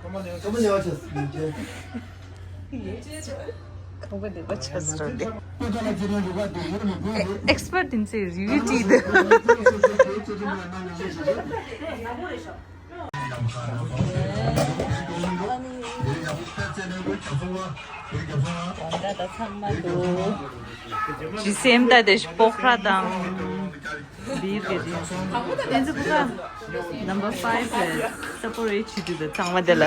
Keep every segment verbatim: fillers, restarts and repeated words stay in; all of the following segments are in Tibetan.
ཁོང་པ་ནས་བ་ཆེ་སོང་། ཁོང་པ་ནས་བ་ཆེ་སོང་རེད། ཨེག་སི་པར་ཊི་དེ་ཚོས་རི་ཝིའུ་བྲིས་འདུག་ཇི་སེམས་ད་དེ་སྤོག་ར་དང་། བིར་གྱི་རིགས། དེ་ཚོ་ཕུ་ག་number five་ལ་སབ་པོ་རེ་བྱེད་དུས་དང་ཚང་མ་དེ་ལ།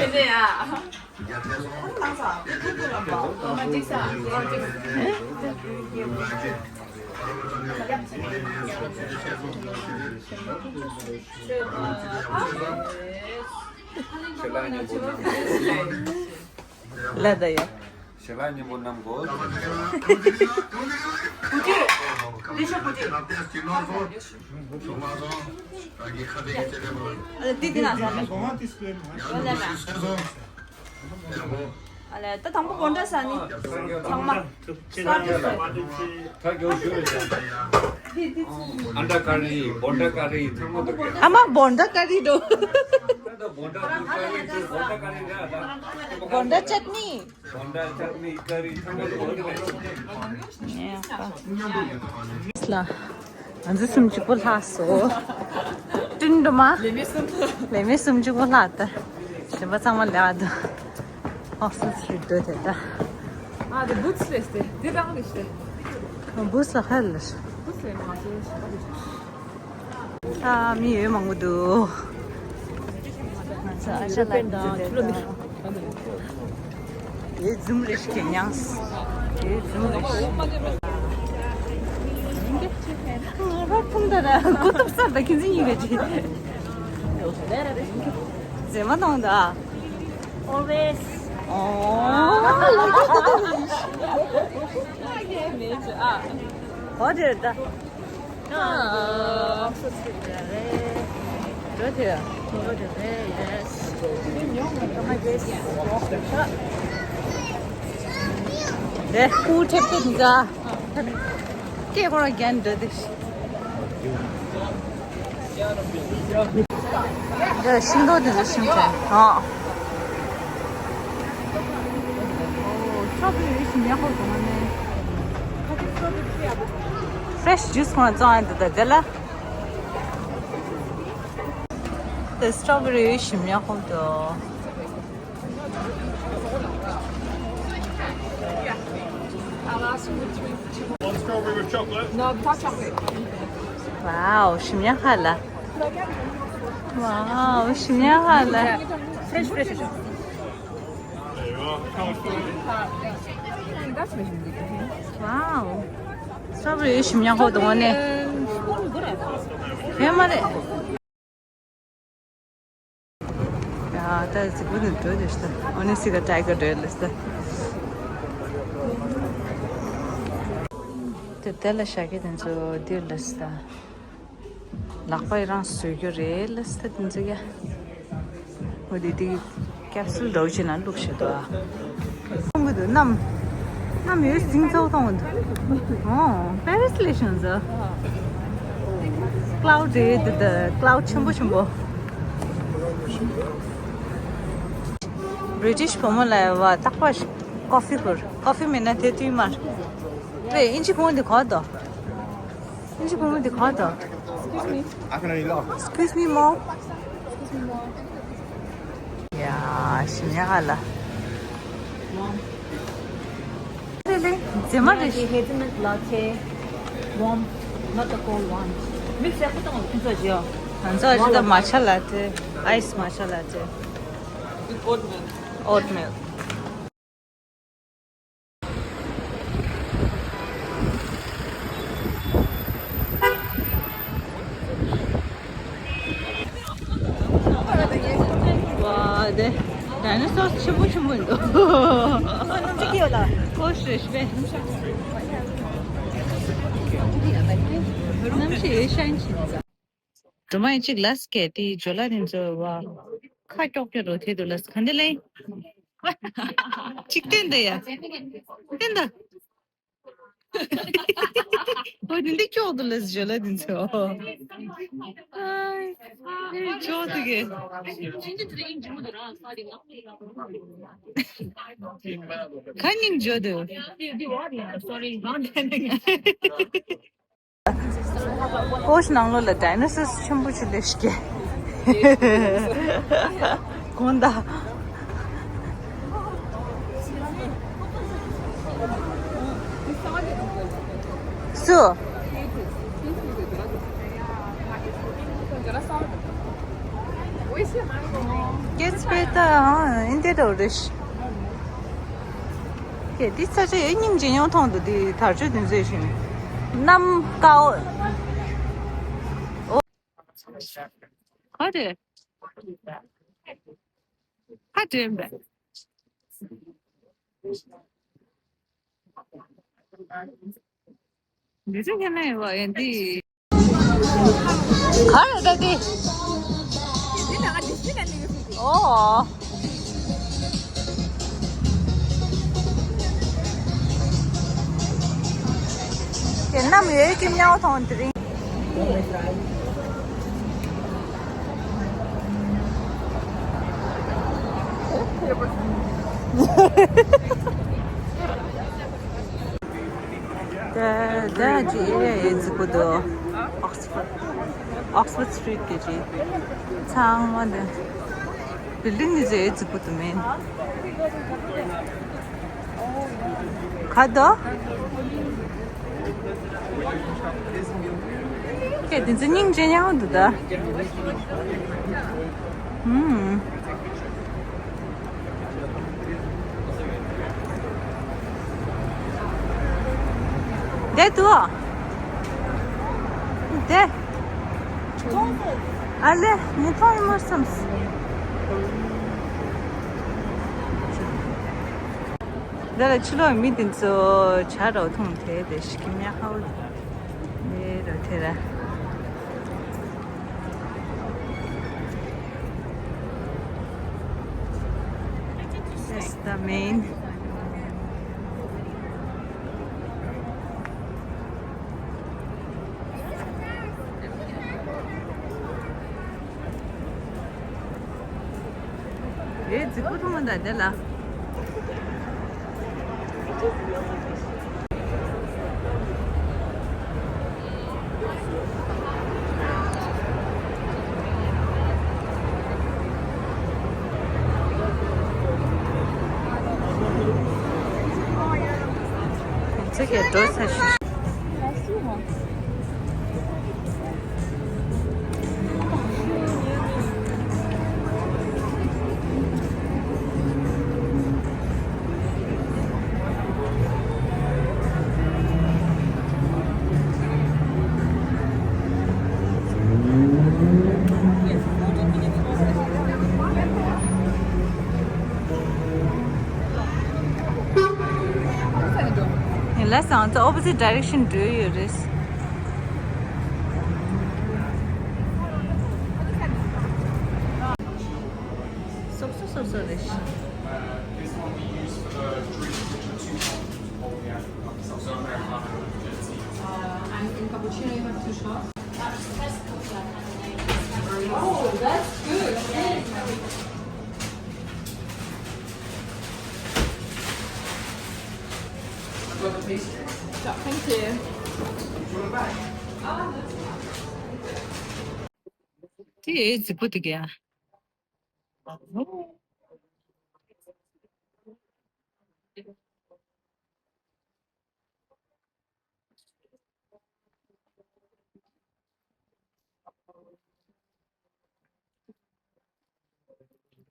ལ་ད་ཡ། ཞལ་ལག་སྙིང་པོ་བསྣམས་དགོས། ཨ་ལས། ད་དང་པོ་བོན་ཌ་ཟ་ནི། ཚང་མ། ཨན་ཌ་ཀ་རི་བོན་ཌ་ཀ་རི་ཚང་མ་འདུག་གས། ཨ་མ་བོན་ཌ་ཀ་རི་འགྲོ། ད་བོན་ཌ་ཀ་རི་བོན་ཌ་ཀ་རི་ར་ད། བོན་ཌ་ཅད་ནི། བོན་ཌ་ཅད་ནི་ཀ་རི་ཚང་མ་འདུག་གས། ལ། ང་ཚོ་སུམ་ཅུ་པོ་ལྷག་སོང་། བསྟུན་འགྲོ་མ། ལས་མི་སུམ་ཅུ། ལས་མི་སུམ་ཅུ་པོ་ལྷག་ད། གཞན་པ་ཚང་མ་ལས་ཨ་ད། ཧོ་སི་སི་རི་འགྲོ་དེ་ད། ཨ་དེ་བུ་ཚ་རེད་དེ། དེ་རང་རེད་དེ། བུ་ཚ་ཧ་ལས། བུ་ཚ་མ་ཚོ་ཞིག་རེད། ཨ་མི་ཡོད་མང་པོ་འདུག་ང་ཚོ་ཨ་ཤ་ལ་འདི་དེ་ད། དེ་འཛུམ་རེ་ཞིག་གི་མྱངས། དེ་འཛུམ་རེ་ཞིག་ང་རོ་ཕུང་ད་ར་གོ་ཐུབ་ས་ད་ཁྱེད་འཛིན་ཡིན་པའི་ཅི། མཛེས་མ་གཏོང་ད། Always. ཨོ། ཨོ་དེ་ད། ཨ། འགྲོ་དེ། འགྲོ་དེ་རེད། ཡེས། དེ་ཁུ་ཐེབས་ཏེ་འཛའ། སྐད་ཁོ་རང་རྒྱན་འགྲོ་དེ། འདི་ཤིང་ཏོག་དེ་ཚོ་ཤིང་ཚན། ཨོ། སི་ཊོ་བེ་རི་ཞིམ་ཡག་པོ་འདུག་ནས། ཕི་རེ་ཤི་ཇུས་ཁོ་རང་བཙོང་ཡ་འདུག་ད་དེ་ལ། དེ་སི་ཊོ་བེ་རི་ཞིམ་ཡག་པོ་འདུག One strawberry with chocolate. No, without chocolate. Wow, ཞིམ་ཡག་ཧ་ལ། Wow, ཞིམ་ཡག་ཧ་ལ། Fresh, fresh. There you are. Wow. སི་ཊོ་བེ་རི་ཞིམ་ཡག་ཧོ་དོ་ནས། ཡོད་མ་རེད། ཡ་ད་གཟིགས་པོ་ནི་འགྲོ་དེ་ཤི་ད། ཨོ་ནི་སི་ག་ཏའི་ག་འགྲོ་ལེ་སི་ད། དེ་དེ་ལ་ཤ་གི་དེ་ཚོ་འདིར་ལེ་སི་ད། ལག་པ་ཡི་རང་བཟོས་རྒྱུ་རེད་ལེ་སི་ད་དེ་ཚོ་ཡ། འོ་དེ་དེ་ཀེབ་སུལ་འདྲ་བོ་ཅིག་ནང་བླུགས་བཞག་འདུག་ཨ། མཐོང་གི་འདུག་གནམ། གནམ་ཡོད་ཟིང་ཚོགས་མཐོང་གི་འདུག་ཨོ་པེ་རི་སི་ལས་བྱུང་ཟེར། ཀླའུ་ཌི་རེད་འདི་འདི་ཀླའུ་ཌི་ཆེན་པོ་ཆེན་པོ། བྷི་རི་ཊི་ཤི་བུ་མོ་ལ་བ་རྟག་པར་ཀོ་ཕི་ཁུར། ཀོ་ཕི་མེད་ན་དེ་དུས་མར། རེད་ཨིན་ཇི་གོང་འདི་གོ་དོ། ཨིན་ཇི་གོང་འདི་གོ་དོ། Excuse me, mom. ཡ། ཞིམ་ཡ་ཧ་ལ། ལེ་ལེ། མཛེས་མ་རེད། Hazelnut latte, warm, not the cold one. མིག་སེར་པོ་དང་ཁྱུ་ཚོ་བཞི། ང་ཚོ་ཨ་ཅི་ད་མ་ཆ་ལ་ཏེ། Ice matcha latte. With oat milk. Oat milk. ཝ་དེ་ཌའི་ནོ་སོར་ཆེན་པོ་ཆེན་པོ་འདུག་གནམ་གཤིས་ཡོད་ཤན་ཆེ། སྒྲོལ་མ་ཡིན་གཅིག་ལ་སྐད་དེ་ཇོ་ལ་རིན་ཚོ་བ་ཁ་ཀྱོག་ཀྱོག་རོ་ཐེ་དུ་ལ་ག་འདི་ལེ། གཅིག་བསྟན་ད་ཡ། བསྟན་ད། ཨོ་དེ་འདི་ཀྱོག་ཏུ་ལས་བརྗོད་ལ་དེ་ཚོ། ཨ་ཀྱོག་ཏུ་གེ། ག་སྙིང་བརྗོད་དུ། ཀོ་ཤ་ནང་ལོགས་ལ་ཌའི་ནོ་སོར་ཆེན་པོ་ཅིག་སླེབས་ཤག་དགོངས་དག་སུ། ཀེ་ཚི་པེ་ཏ་ཨིན་ཏེ་རོ་རེ་ཤི། ཀེ་འདི་ས་ཆ་ཡོད་སྙིང་རྗེ་ཉོ་མཐོང་འདུག་འདི་དར་ལྕོག་འདི་ཚོས་ཤིང་། གནམ་ཀའོ། ག་རེ། ཧ་དྲན་པས། འདི་ཚོ་ཁྱེད་ན་ཡོད་པ་ཡིན་འདི། ག་རེ་ད་འདི། འདི་ནང་ང་འདི་ཤི་ན་ནི་ཡོད་ཤི། ཨོ། དེ་ནམ་ཡོད་ཀྱི་མྱའོ་ཐོང་དེ་རིང་། ད་ད་ཅི་ཨེ་རི་ཡ་ཡེ་རྫིག་པོ་འདུག Oxford Oxford Street གི་ཅི་ཚང་མ་འདི་building འདི་ཚོ་ཡེ་རྫིག་པོ་འདུག་མེན། ག་དོ། ཀྱེ་དེ་ཚོ་སྙིང་རྗེ་ཉག་འདུག་ད། ཧུམ། དེ་དུ། དེ། ཨ་ལེ་ངས་མཐོང་ཡི་མ་བསམས། འདི་ལ་ཕྱི་ལོགས་མི་འདི་ཚོ་ཇ་རོ་འཐུང་དེ་དེ་ཤི་ཀི་མྱ་ཧའོ་ཡེ་རོ་དེ་ར། That's the main. ཨེ་རྫིག་པོ་མཐོང་མ་ད་དེ་ལ། ཚེ་གས་འགྲོ་ས་ཞིག་ཡིན་ལ་སང་ད་opposite direction འགྲོ་ཡོད་རེད། སོབ་སོབ་སོབ་སོབ་རེད། དེ་ཨེ་རྫིག་པོ་འདུག་ཡ།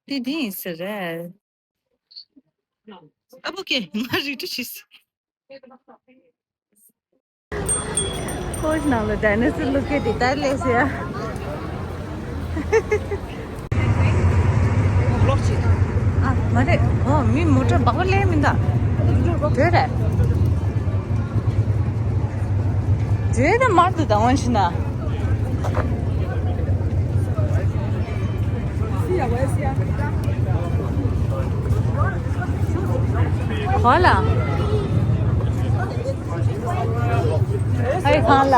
དེ་འདི་ཡིན་ས་རེད། ཨ་བོ་ཀེ་ང་རི་ཀྲི་ཤིས། ཀོ་ཤ་ནང་ལ་ཌའི་ནོ་སོར་ལུག་སྐད་དེ་ལྟར་ལས་ཟེར། ཨ་མ་རེད། ཨོ་མི་མོ་ཊ་སྦག་སྦག་ལས་མི་འདུག་དེ་རེད། དེ་ད་མར་དུ་ད་འོན་ཤི་ན། ཧོ་ལ། ཚང་ལ།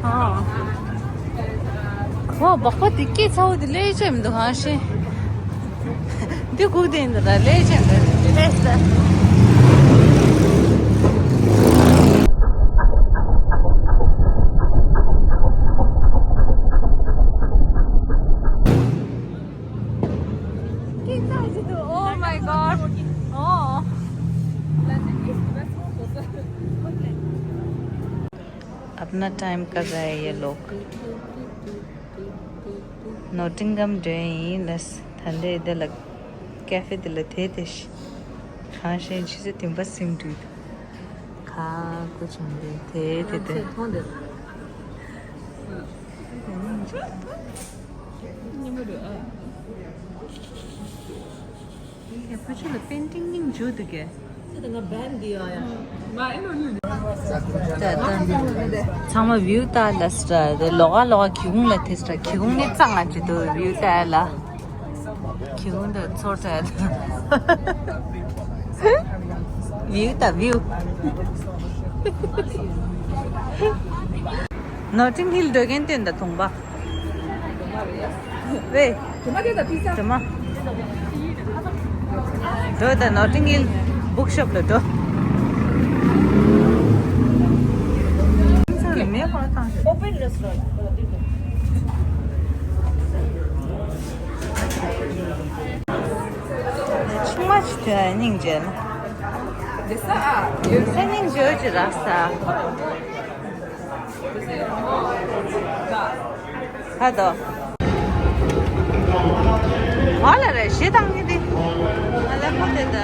ཨ། ཁོ་སྦག་པ་དེ་སྐད་ཚ་བོ་དེ་ལས་བྱེད་མི་འདུག་གང་ཤེས། འདི་སྒུག་བསྡད་འདུག་ད་ལས་བྱེད་འདུག་ལས་ད། Oh my god. Oh. अपना टाइम कर रहे हैं ये लोग। नोटिंगम ཌེ་ཡིན་ལས། ད་ལྟ་འདི་ལ་ཀེ་ཧྥེ་འདི་ལ་དེ་དེ་ཤི། གང་ཤེས་ཆུ་ཚོད་བདུན་པ་ཟིན་འགྲོ་འདུག་ཁ་ཁུ་ཆུང་དེ་དེ་དེ་དེ། ཉི་མ་རུ་ཨ། ཡ། བུ་ཆུང་ལ་པེན་ཊིང་སྙིང་རྗེ་འདུག་གས། ཚང་མ་བིའུ་ལྟ་ལ་སི་ཏྲ་དེ་ལོག་ག་ལོག་ག་ཁྱི་ཁུང་ལ་ཐེ་སི་ཏྲ་ཁྱི་ཁུང་ནི་གཙང་ང་ཅི་འདུག་བིའུ་ལྟ་ལ། ཁྱི་ཁུང་དུ་ཚོར་ལྟ་ལ། བིའུ་ལྟ་བིའུ། ནོ་ཊིང་ཧིལ་འགྲོ་མཁན་དེ་འདྲ་མཐོང་པ། ཝེ། དེ་མ་དེ་ད་ཕི་ས། དེ་མ། འགྲོ་ད་ནོ་ཊིང་ཧིལ་བུག་ཤོབ་ལ་འགྲོ། ཨོ་པན་རེ་སི་ཊོ་རན་ཊི། ཆུང་མ་ཅིག་དེ་སྙིང་རྗེ་ན། དེ་ས་ཨ། དེ་ས་སྙིང་རྗེ་ཅིག་རག་ས། ཧ་དོ། ཨ་ལ་རེ་ཞེ་དང་ནི་དེ། ཨ་ལ་ཁོ་དེ་ད།